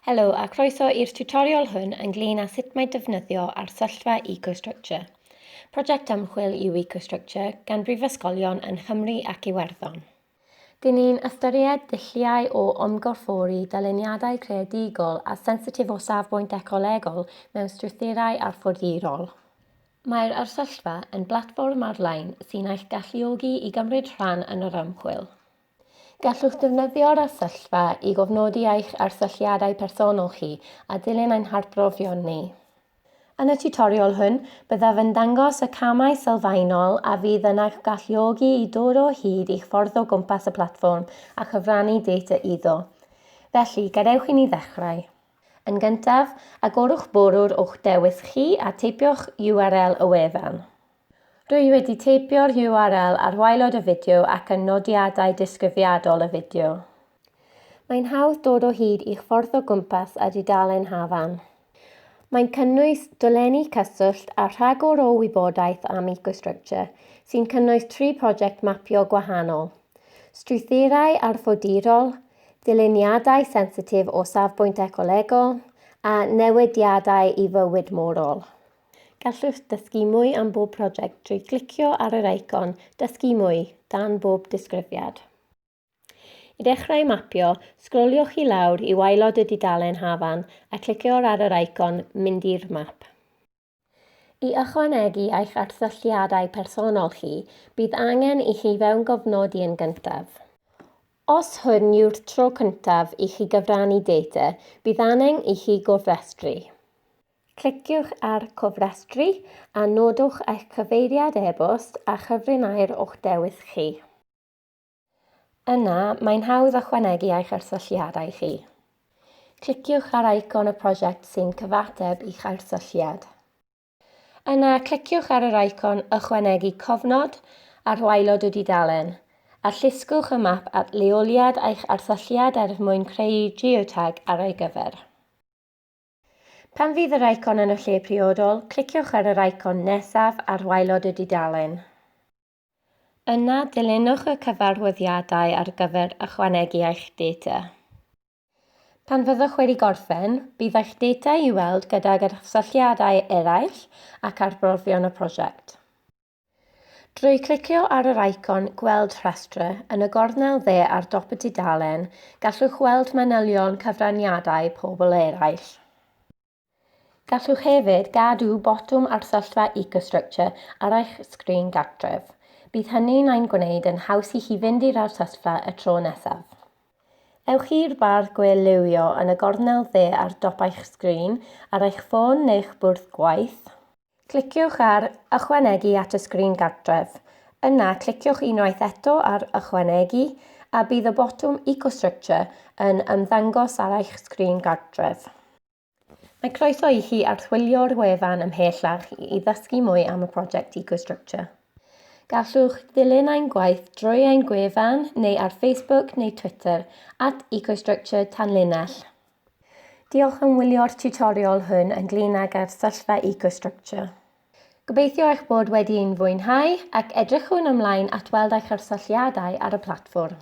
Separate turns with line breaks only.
Helo a chroeso i'r tiwtorial hwn ynglyn â sut mae defnyddio arsyllfa EcoStruxure. Prosiect ymchwil yw EcoStruxure gan brifysgolion yn Nghymru ac Iwerddon. Dyn ni'n ystyried dulliau o ymgorffori dyluniadau creadigol a sensitif o safbwynt ecolegol mewn strwythurau arfordirol. Mae'r arsyllfa yn blatfform ar-lein sy'n eich galluogi i gymryd rhan yn yr ymchwil. Gallwch ddefnyddio'r arsyllfa i gofnodi eich arsylliadau personol chi a dilyn ein harbrofion ni. Yn y tiwtorial hwn, byddaf yn dangos y camau sylfaenol a fydd yn eich galluogi i dod o hyd i'ch ffordd o gwmpas y platfform a chyfrannu data iddo. Felly, gadewch i ni ddechrau. Yn gyntaf, agorwch borwr o'ch dewis chi a teipiwch URL y wefan. Rwy wedi teipio'r URL ar waelod y fideo ac yn nodiadau disgrifiadol y fideo. Mae'n hawdd dod o hyd i'ch ffordd o gwmpas a dudalen hafan. Mae'n cynnwys dolenni cyswllt a rhagor o wybodaeth am EcoStruxure, sy'n cynnwys tri prosiect mapio gwahanol, strwythurau arfordirol, dyluniadau sensitif o safbwynt ecolegol, a newidiadau i fywyd morol. Gallwch ddysgu mwy am bob prosiect drwy glicio ar yr eicon Dysgu Mwy dan bob disgrifiad. I ddechrau mapio, sgroliwch i lawr i waelod y dudalen hafan a clicio ar yr eicon Mynd i'r Map. I ychwanegu eich arsylltiadau personol chi, bydd angen i chi fewngofnodi yn gyntaf. Os hwn yw'r tro cyntaf i chi gyfrannu data, bydd angen i chi gofrestru. Cliciwch ar 'Cofrestru' a nodwch eich cyfeiriad e-bost a chyfrinair o'ch dewis chi. Yna, mae'n hawdd ychwanegu eich arsylltiadau chi. Cliciwch ar eicon y prosiect sy'n cyfateb i'ch arsylltiad. Yna, cliciwch ar yr eicon 'Ychwanegu cofnod' ar waelod y dudalen, a llusgwch y map at leoliad eich arsylltiad er mwyn creu geotag ar ei gyfer. Pan fydd yr eicon yn y lle priodol, cliciwch ar yr eicon Nesaf ar waelod y dudalen. Yna, dilynwch y cyfarwyddiadau ar gyfer ychwanegu eich data. Pan fyddwch wedi gorffen, bydd eich data i'w weld gydag arsylltiadau eraill ac arbrofion y prosiect. Drwy clicio ar yr eicon Gweld Rhestr yn y gornel dde ar dop y dudalen, gallwch weld manylion cyfraniadau pobl eraill. Gallwch hefyd gadw botwm Arsyllfa EcoStruxure ar eich sgrin gartref. Bydd hynny'n ein gwneud yn haws i chi fynd i'r arsyllfa y tro nesaf. Ewch i'r bar gwe-liwio yn y gornel dde ar dop eich sgrin, ar eich ffôn neu'ch bwrdd gwaith. Cliciwch ar 'Ychwanegu at y sgrin gartref'. Yna, cliciwch unwaith eto ar 'Ychwanegu' a bydd y botwm EcoStruxure yn ymddangos ar eich sgrin gartref. Mae croeso i chi archwilio'r wefan ymhellach i ddysgu mwy am y prosiect EcoStruxure. Gallwch ddilyn ein gwaith drwy ein gwefan neu ar Facebook neu Twitter at EcoStruxure tanlinell. Diolch am wylio'r tiwtorial hwn ynglyn ag arsyllfa EcoStruxure. Gobeithio eich bod wedi'n fwynhau ac edrychwn ymlaen at weld eich arsylliadau ar y platfform.